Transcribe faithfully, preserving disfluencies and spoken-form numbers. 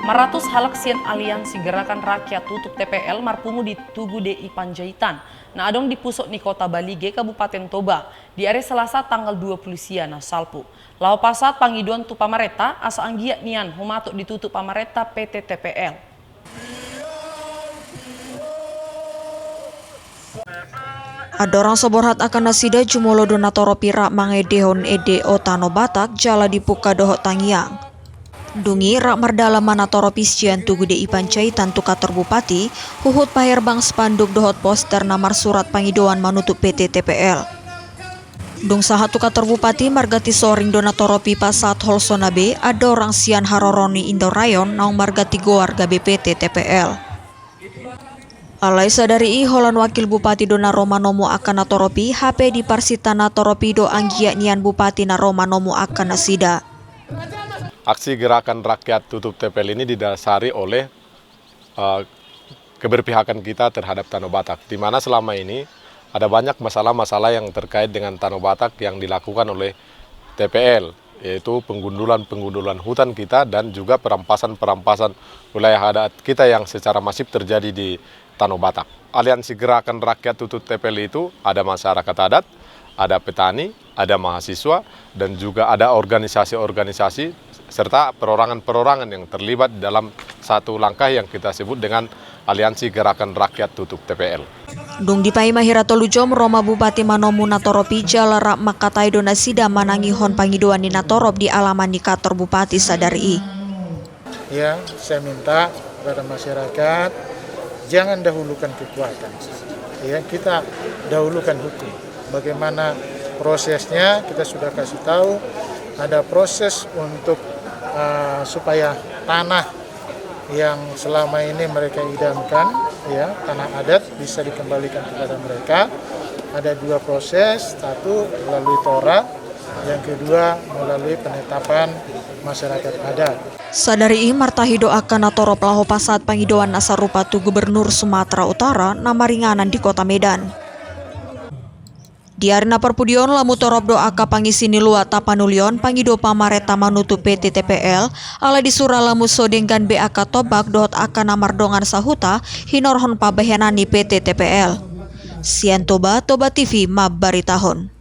Empat ratus halak sian Aliansi Gerakan Rakyat Tutup T P L marpungu di Tugu D I Panjaitan, na adong di pusok ni Kota Balige, Kabupaten Toba, di ari Selasa tanggal dua puluh sia na salpu. Laho pasahat pangidoan tu pamarenta, asa anggiat nian humatok ditutup pamarenta P T T P L. Andorang so borhat angka nasida, jumolo do natorop i rap mangendehon ende o Tano Batak jala dipungka dohot tangiang. Dung i rap mardalan ma natorop i sian Tugu D I Panjaitan tu kantor bupati, huhut paherbang spanduk dohot poster na marsurat pangidoan manutup P T T P L. Dung sahat tu kantor bupati, marganti soring do natorop i pasahat holsona be andorang sian haroro ni Indorayon naung marganti goar gabe P T T P L. Alai sadari i holan wakil bupati do na ro manomu angka natorop i, hape diparsinta natorop i do anggiat nian bupati na ro manomu angka nasida. Aksi Gerakan Rakyat Tutup T P L ini didasari oleh eh, keberpihakan kita terhadap Tano Batak, di mana selama ini ada banyak masalah-masalah yang terkait dengan Tano Batak yang dilakukan oleh T P L, yaitu penggundulan-penggundulan hutan kita dan juga perampasan-perampasan wilayah adat kita yang secara masif terjadi di Tano Batak. Aliansi Gerakan Rakyat Tutup T P L itu ada masyarakat adat, ada petani, ada mahasiswa, dan juga ada organisasi-organisasi serta perorangan-perorangan yang terlibat dalam satu langkah yang kita sebut dengan Aliansi Gerakan Rakyat Tutup T P L. Dung dipaima hira tolu jom, ro ma bupati manomu natorop i jala rap mangkatai do nasida manangihon pangidoan ni natorop di alaman ni kantor bupati sadari i. Ya, saya minta kepada masyarakat, jangan dahulukan kekuatan. Ya, kita dahulukan hukum. Bagaimana prosesnya, kita sudah kasih tahu. Ada proses untuk, eh, supaya tanah yang selama ini mereka idamkan, ya, tanah adat bisa dikembalikan kepada mereka. Ada dua proses, satu melalui tora, yang kedua melalui penetapan masyarakat adat. Sadari i martahi do angka natorop laho pasahat pangidoan na sarupa tu Gubernur Sumatera Utara na maringanan di Kota Medan. Di ari na parpudi on lamu torop do angka pangisi ni luat na panulion pangido pamarenta manutup P T T P L, alai di sura lamu so denggan be angka tombak dohot angka na mardongan sahuta hinorhon pambahenan ni P T T P L. Sian Toba, Toba T V mambaritahon.